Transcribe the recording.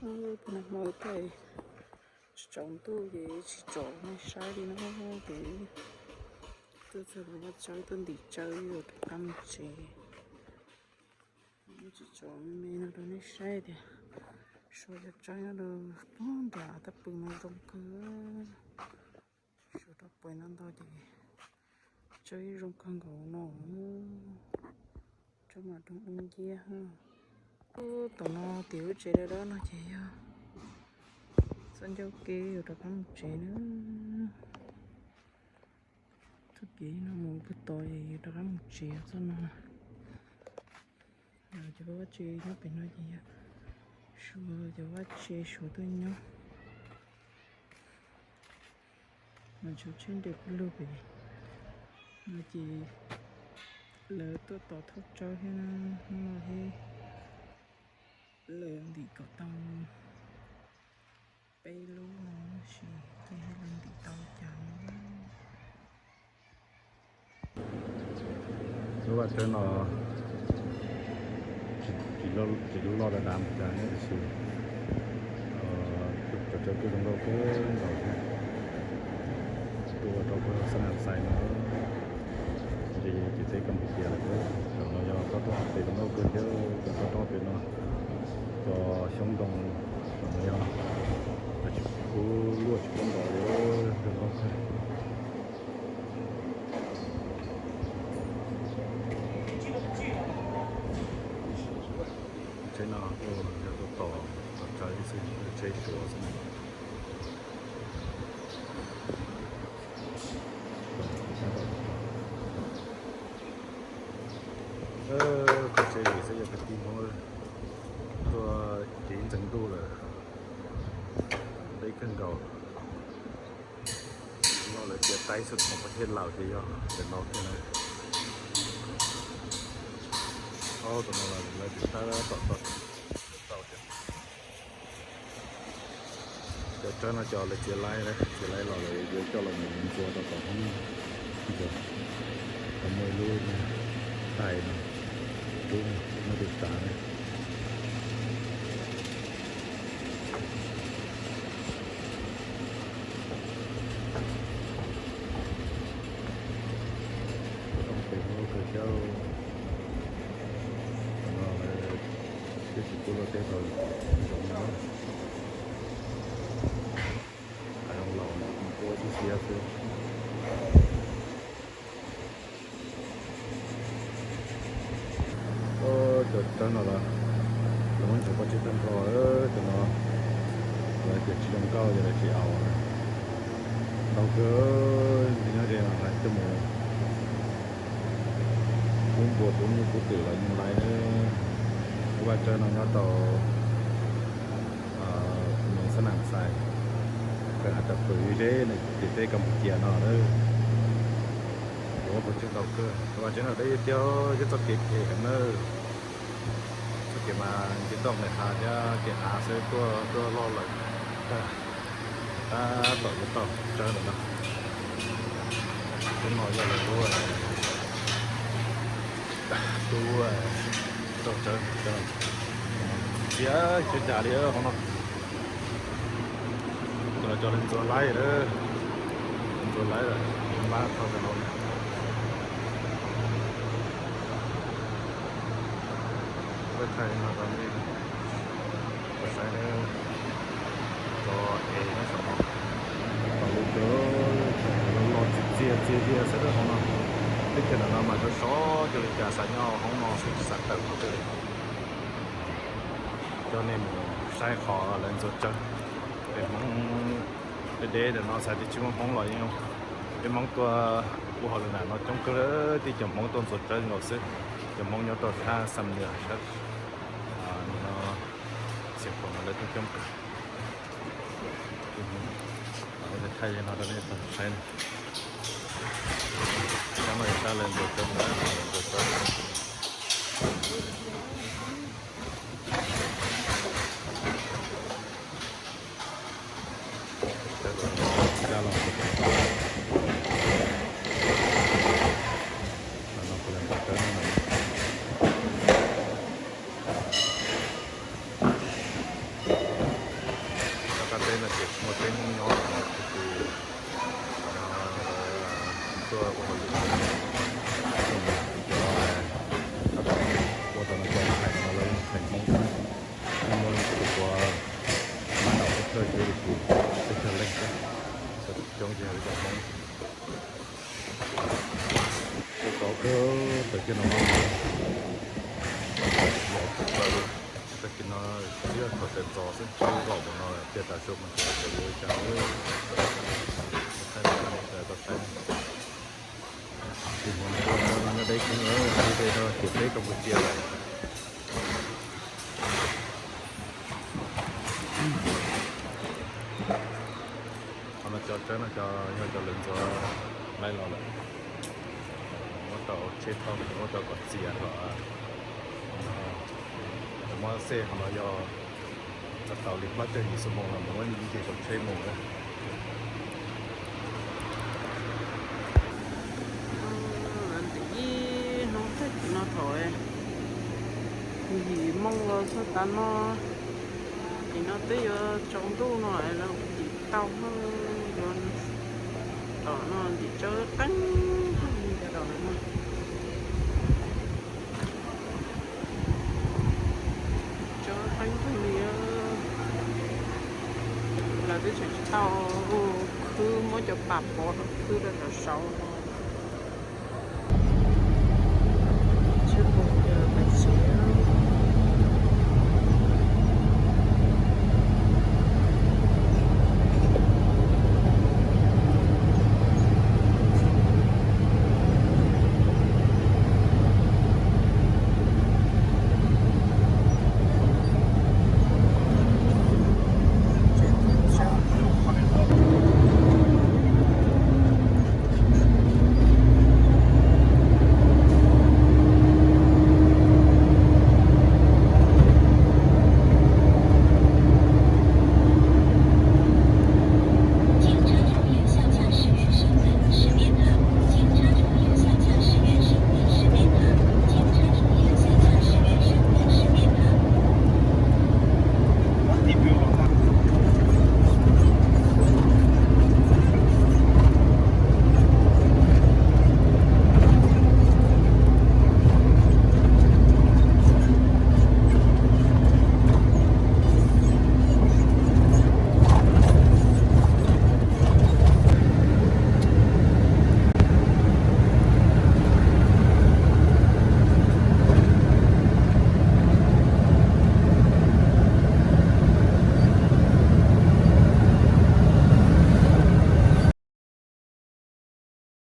Tus nag hmo tej tsis tsaus ntuj ces tsis tsom nej saib li no ces tuaj txog lub vaj tsawb tuaj ntim tsawb yuav rov qab mus tsev. Tsis tsom me me no rau nej saib tias suav cov tsawb nyob rau pog nram tab pw mas zoo kawg. Suav rau puas no ntau ces tsawb zoo kawg nkaus no. Tsawb mas roog ub nciab. Tom no tim lub tsev dawb dawb no ces yog txoj ncauj kev yuav rov qab mus tsev na. Txoj kev no mus puag tod es yuav rov qab mus tsev txoj no. Cov vaj tse nyob pem no ces yog suav, cov vaj tse suav tuaj nyob. Mas tsheb nres pw lug pem no ces lawv tuaj tos thauj tsawb thiab na, hnub no thiab lawv ntim kom tau peb lub no tab sis ces lawv ntim tau cas no. Lub vaj tsawb no tsis loj dav dav mus cas ne, tiam sis cov tsawb kuj zoo nkauj kawg nkaus thiab. Tuaj ua rau pem xab nas xais no, ces yog ciam teb Kampuchia lawm. Tam no yog toj roob pem zoo nkauj kawg thiab, cov toj roob pem no, cov xyoob ntoo tam no yog tsis pub luaj tsis pub nrov li, zoo nkauj kawg. Tsheb no yog tuaj tos, tos tsawb xwb, tsheb suav xwb. Koj tsheb yim xwb yog kwv tij Hmoob tuaj cev ntxeev ntuj lawm, peb kawg nkaus. Loj lawv tias taib xu thoom pab thiaj laus ces yog ntawm no thiab na. Ob tug no lawv tiv tab tom tau thiab. Cov tsawb no cov lawv txiav laib, txiav laib los lawv yuav coj los mus ntxuav rau tom hoob ntxuav. Tau muaj ib lub tais no, lub muaj tus tsav na. Tau pem hauv kawg thiab. Tam no lawv twb tsis pub luaj teb tau zoov no. Hav zoov laus ua siab siab xwb. Cov tsawb no los lawv muab ntsaws pov tseg tag nrho, cov no lawv tias tsis zoo nkauj ces lawv tsis aus. Ntau kawg, nyob ze no lawv coj mus pub npua pub nyuj pub twm los yeej laib. Lub vaj tsawb no nyob rau xab nas xais, kawg hav tam pw ze ciam teb Kampuchia no. Ua pov tseg ntau kawg, lub vaj tsawb no deb tiag, yog txoj kev phem heev na. Txoj kev mas nce toj nqes hav thiab kev av xwb tuaj tuaj loj lawm. Tab tom yuav tau tsawb lawm no. Lub no yog lawv lub, lub tau tsawb, txiav tsis cas li hauv no. Cov no cov lawv ntxuav laib lawm, ntxuav laib lawm, npab tau cov no. Peb thaij no rau nej saib nawb. Cov es nyob saum no, tau lub cawv los txias txias txias txias xwb hauv no. Teb chaws ntawm no mas sov sov cuag li cas, xav nyob hauv no xwb tsis xav tawm qhov twg li. Coj nej mus saib qhov lawv ntxuav tsawb. Peb Hmoob deb deb ntawm no xav tias tsis muaj Hmoob los yeej zoo. Peb Hmoob tuaj ua hauj lwm nram no coob kawg, tib cov Hmoob tuaj ntxuav tsawb nkaus xwb. Cov Hmoob nyob rau thaj Xam Nws sab no, Xiav Khuam no lawv tuaj coob kawg. Thaij li no rau nej tau saib na. Sab no yog sab lawv ntxuav tsawb, ntxuav tsawb. Qab teb no ces muaj teb Hmoob nyob no, tus tuaj ua hauj lwm, cov ua tom no cov hais no lawv hais Hmoob, muaj tus ua mab nau teb chaws, teb chaws Leej, coob ces yog cov Hmoob. Tau kawg, tawm kiag no, tag kis no twb yog thaum sawv ntxov xwb, twb zaum mus no lawm, tiag tas su mas tsis tau pom yuav ua cas. Thaij tau saib, tus hmoov npua no nyob deb kheev, deb no ces peb Campuchia lawm. Qhov no cov tsawb no cov yog cov lawv ntxuav laij los lawm, muab tau tsheb thauj, muab tau kom txias los, muab xej qhov no yog tau li plaub caug yim xuab moos los mus muab nce tau tsheb mus na. Ntawm ib hnub tag kis no thaum yim moos los txog tav no, tim no twb yuav tsaus ntuj no lawm, tim tau yuav tom no ntim tsawb qeeb kawg li cov daus no. Tsawb qeeb kawg li, lawv twb tseem tsis tau khwb, muab cov pas pov rau khwb rau saum saud no.